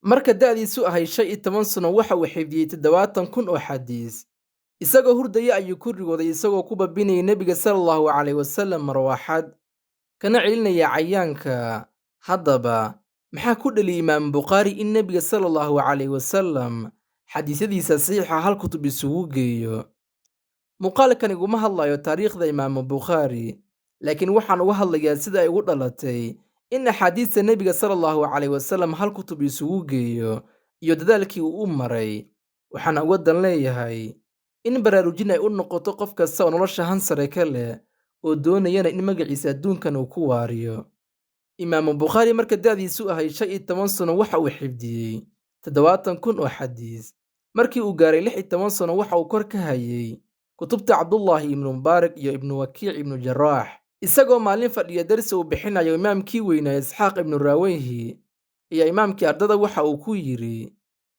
Marka da'diisu ahay 15 sano waxa uu xifdiyey 70,000 oo xadiis. Isagoo hurdaya ayuu ku rigooday isagoo ku babinayay Nebiga sallallahu calayhi wasallam marwaaxad, kana celinaya cayaanka. Haddaba, maxaa ku dhaliyay Imaam Bukhaari in Nebiga sallallahu calayhi wasallam xadiisyadiisa saxiixa hal kutub isugu geeyo? Muuqaalkan iguma hadlayo taariikhda Imaam Bukhaari, laakiin waxaan uga hadlayaa sida ay ugu dhalatay in axaadiista Nebiga sallallahu calayhi wasallam hal kutub isugu geeyo iyo dadaalkii uu u maray. Waxaan uga dan leeyahay in baraarujin ay u noqoto qof kasta oo nolosha hansare ka leh oo doonayana in magaciisa adduunkan uu ku waariyo. Imaam Bukhaari marka da'diisu ahay 15 sano waxa uu xifdiyey 70,000 oo xadiis. Markii uu gaaray 16 sano waxa uu kor ka hayay kutubta Cabdullaahi ibnu Mubaarak iyo Ibnu Wakiic ibnu Jaraax. Isagoo maalin fadhiya darsi uu bixinayo imaamkii weynaa Isxaaq ibnu Raaweyhi ayaa imaamkii ardada waxa uu ku yidhi: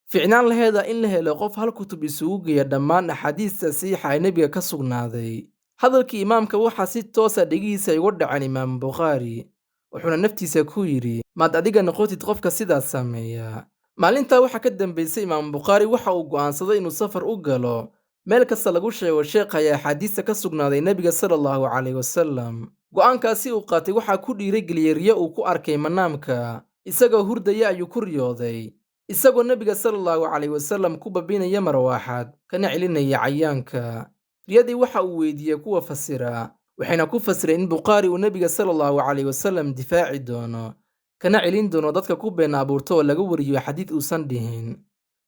Fiicnaan laheeda in la helo qof hal kutub isugu geeya dhammaan axaadiista saxiixa ee nebiga ka sugnaaday. Hadalkii imaamka waxaa si toos ah dhegihiisa ugu dhaceen Imaam Bukhaari, wuxuuna naftiisa ku yidhi: Maad adiga noqotid qofka sidaas sameeya. Maalintaa waxaa ka dambeysay Imaam Bukhaari waxa uu go'aansaday inuu safar u galo meel kasta lagu sheego sheekhaya axaadiista ka sugnaaday Nebiga sallallahu calayhi wasallam. Go'aankaasi uu qaatay waxaa ku dhiirigeliyey riyo uu ku arkay manaamka. Isagoo hurdaya ayuu ku riyooday, isagoo Nebiga sallallahu calayhi wasallam ku babinaya marwaaxad, kana celinaya cayaanka. Riyadii waxa uu weydiiyey kuwa fasira, waxayna ku fasireen in Bukhaari uu Nebiga sallallahu calayhi wasallam difaaci doono, kana celin doono dadka ku been abuurta oo laga wariyo xadiid uusan dhihin.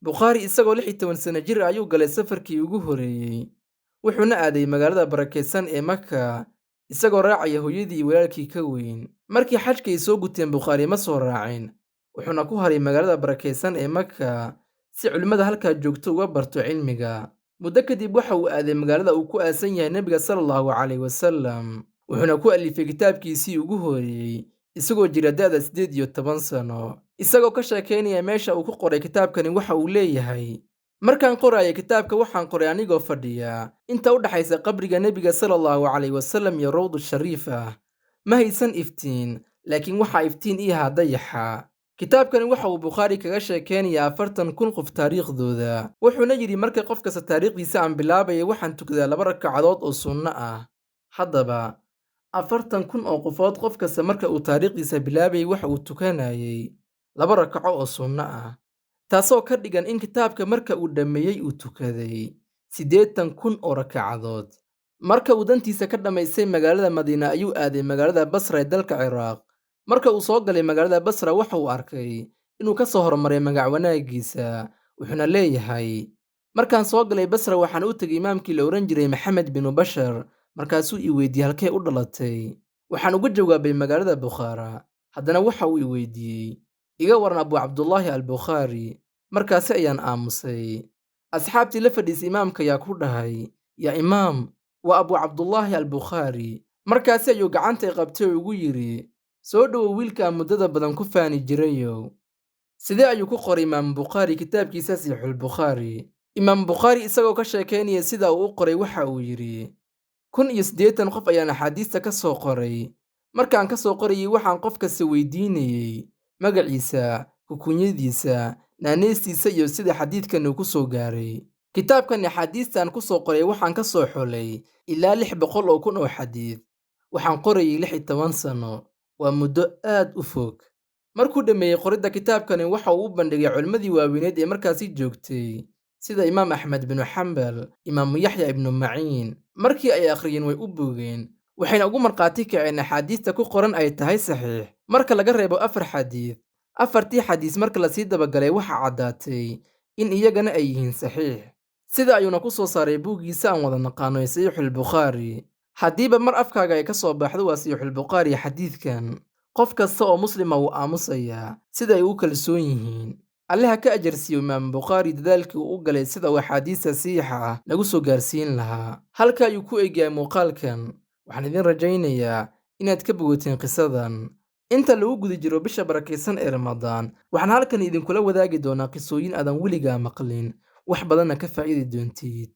Bukhaari isagoo 16 sano jir ah ayuu galay safarkii ugu horreeyey, wuxuuna aaday magaalada barakeysan ee Maka, isagoo raacaya hooyadii iyo walaalkii ka weyn. Markii xajka ay soo guteen Bukhaari ma soo raacin, wuxuuna ku haray magaalada barakeysan ee Maka si culimmada halkaa joogto uga barto cilmiga. Muddo kadib waxa uu aaday magaalada uu ku aasan yahay Nebiga sallallahu calayhi wasallam, wuxuuna ku alifay kitaabkiisii ugu horreeyey isagoo jira da'da 18 sano. Isagoo ka sheekeynaya meesha uu ku qoray kitaabkani waxa uu leeyahay: Markaan qorayay kitaabka waxaan qoray anigoo fadhiya inta u dhaxaysa qabriga Nebiga sallallahu calayhi wasallam iyo Rawdu Shariif ah. Ma haysan iftiin, laakiin waxaa iftiin ii ahaa dayaxa. Kitaabkani waxa uu Bukhaari kaga sheekeynayaa 40,000 qof taariikhdooda. Wuxuuna yidhi marka qof kasta taariikhdiisa aan bilaabaya waxaan tukadaa 2 rakacadood oo sunno ah. Haddaba, 40,000 oo qofood qof kasta marka uu taariikhdiisa bilaabayay waxa uu tukanayay 2 rakaco oo sunno ah. Taasoo ka dhigan in kitaabka marka uu dhammeeyey uu tukaday 80,000 oo rakacadood. Marka uu dantiisa ka dhammaystay magaalada Madiina ayuu aaday magaalada Basra ee dalka Ciraaq. Marka uu soo galay magaalada Basra waxa uu arkay inuu ka soo hormaray magac wanaaggiisa, wuxuuna leeyahay: Markaan soo galay Basra waxaan u tegay imaamkii la oran jiray Maxamed binu Bashar, markaasuu i weydiiyey halkee u dhalatay. Waxaan uga jawaabay magaalada Bukhaara. Haddana waxa uu i weydiiyey: Iga waran Abu Cabdullaahi al-Bukhaari. Markaasi ayaan aamusay. Asxaabtii la fadhiisay imaamka ayaa ku dhahay: Yaa imaam, waa Abu Cabdullaahi al-Bukhaari. Markaasi ayuu gacanta i qabtay oo igu yidhi: Soo dhowow wiilka aan muddada badan ku faani jirayow. Sidee ayuu ku qoray Imaam Bukhaari kitaabkiisa Saxiixul Bukhaari? Imaam Bukhaari isagoo ka sheekeynaya sida uu u qoray waxa uu yidhi: 1080 qof ayaan axaadiista ka soo qoray. Markaan ka soo qorayay waxaan qof kasta weydiinayay magaciisa, kukunyadiisa, naaneystiisa iyo sida xadiidkan uu ku soo gaaray. Kitaabkan axaadiistan ku soo qoray waxaan ka soo xulay ilaa 600,000 oo xadiid. Waxaan qorayay 16 sano. Waa muddo aad u fog. Markuu dhammeeyey qoridda kitaabkani waxa uu u bandhigay culimmadii waaweyneed ee markaasi joogtay, sida Imaam Axmed binu Xambal, Imaamu Yaxya ibnu Maciin. Markii ay akhriyeen way u bogeen, waxayna ugu markhaati kaceen axaadiista ku qoran ay tahay saxiix. Marka laga reebo 4 xadiid, 4tii xadiis marka la sii dabagalay waxaa caddaatay in iyagana ay yihiin saxiix. Sida ayuuna ku soo saaray buuggiisa aan wada naqaano ee Saxiixul Bukhaari. Haddiiba mar afkaaga ay ka soo baxdo waa Saxiixul Bukhaari xadiidkan, qof kasta oo muslima wuu aamusayaa sida ay u kalsoon yihiin. Alle ha ka ajarsiiyo Imaam Bukhaari dadaalkii uu u galay sida uu axaadiista saxiixa ah nagu soo gaarsiin lahaa. Halka ayuu ku egyahay muuqaalkan. Waxaan idin rajaynayaa inaad ka bogateen qisadan. Inta lagu guda jiro bisha barakeysan ee Ramadaan, waxaan halkan idinkula wadaagi doonaa qisooyin aadan weligaa maqlin, wax badanna ka faa'iidi doontid.